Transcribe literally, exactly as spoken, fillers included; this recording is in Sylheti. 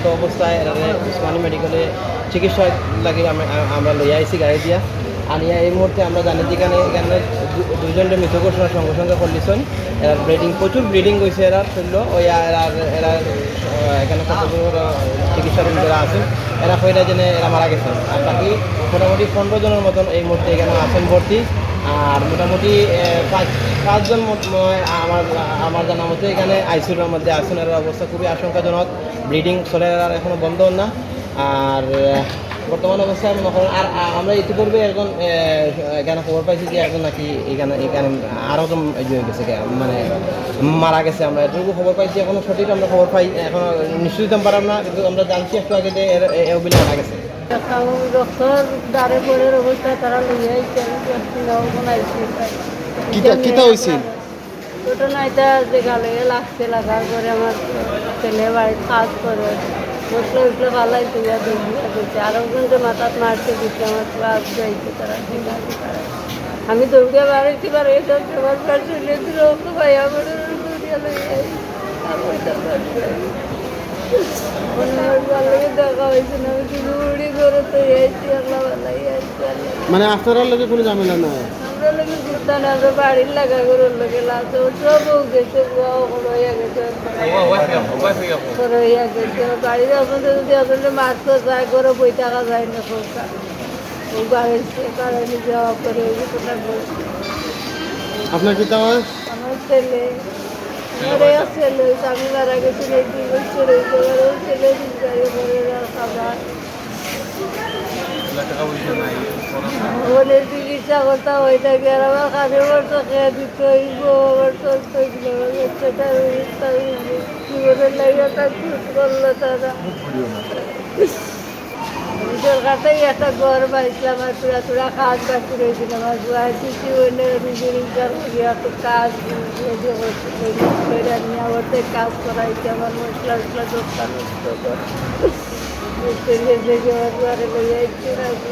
তো অবস্থায় এরারে উসমানী মেডিকেলে চিকিৎসা লাগি আমি, আ-, আমরা লইয়া আইছি গাড়ি দিয়া। আনিয়া এই মুহূর্তে আমরা জানি যেখানে এখানে দু-, দুইজনরে মৃত ঘোষণা সঙ্গে সঙ্গে করলিছইন। এরার ব্লিডিং, প্রচুর ব্লিডিং হইছে এরার শরীরও। ওই এরার, এরার, আহ, এখানে কতজন ওরা চিকিৎসাধীন যারা আছেন, এরা কইরা যেন এরা মারা গেছেন। আর বাকি মোটামুটি পনেরো জনের মতন এই মুহূর্তে এখানে আছেন ভর্তি। আর মোটামুটি, আহ, পাঁচ, পাঁচজন মোট-, ময় আমার, আমার জানা মতে এখানে আইসিইউর মধ্যে আছেন। এরার অবস্থা খুবই আশঙ্কাজনক, ব্লিডিং চলে, এরার এখনো বন্ধ হন না। আর, আহ, বর্তমান অবস্থায় মনে করেন, আর, আ-, আমরা ইতিপূর্বে একজন, এ, এখানে খবর পাইছি যে একজন নাকি এখানে, এখানে আরো জন ইয়ে হয়ে গেছে গা, মানে মারা গেছে। আমরা এটুকু খবর পাইছি, এখনো সঠিক আমরা খবর পাই, এখনো নিশ্চিত দিতাম পারলাম না, কিন্তু আমরা জানছি একটু আগে যে এর, এ, এ অভিনয় মারা গেছে। এখন ডক্টর দাঁড়ে পড়ের অবস্থা তারা লইয়া আইছে, আমি তো এখন যাওয়া কোনো আইসি পাই। কিতা, কিতা হইছে? ঘটনা এটা যে গালে লাগছে, লাগার পরে আমার ছেলে বাড়ির কাজ করে, বসলে উঠলে পালাই তুইয়া দৌড়িয়া গেছে। আর ওখান যে মাথাত মারছে দিচ্ছে, আমার ক্লাস যাইছে তারা ঠিক আছে তারা। আমি দৌড়িয়া বাড়াইছি, বাড়াইছি, আমার পাশে লেগে রক্ত পাই, আমার দৌড়িয়া লই আই। আর ওইটা পারছে। মানে আমার ভালো লাগে দেখা হয়েছে না, আমি শুধু উড়ি করে তো আইছি, আল্লাহ ভালাই আইছি, আল্লাহ। মানে আপনারার লগে কোনো ঝামেলা নাই? আমরা লগে ঘুরতাম না, আমরা বাড়ির লাগা ঘরের লগে লাগছে, ও সব ও গেছে, ও বড় হইয়া গেছে, বড় হইয়া গেছে। বাড়ির এখন যদি আসলে মারতে যায়, ঘরে বই থাকা যায় না, সরকার। ও বাড়ির সে কারণে যাওয়া করে, ওই কথা বলছে। আপনার কি তা হয়? আমার ছেলে, আমার এক ছেলে, স্বামী মারা গেছেন এই দুই বছর হয়েছে, আমার ওই ছেলে দিন যাই করে খাবার। ওদের চিকিৎসা করতে হয় থাকে, আর আমার কাজে বলতো খেয়ে দিতে হইব, আমার চলতে হইব, আমার বাচ্চাটা হইব, তাই হইব। জীবনের লাগে তার খুন করলো তারা। সরকার থেকে একটা ঘর পাইছিলাম, আর থোড়া থোড়া কাজ বাকি রয়েছিল। আমার বুয়া শিশু হইলে আমি বেরোজগার করি, এত কাজ নিজে করতে করি, করে আমি আমার তো কাজ করাইছি, আমার মশলা উশলা দোকান নষ্ট করে। বুঝতে গেছে যে আমার ঘরে লইয়া একটু রাখবো।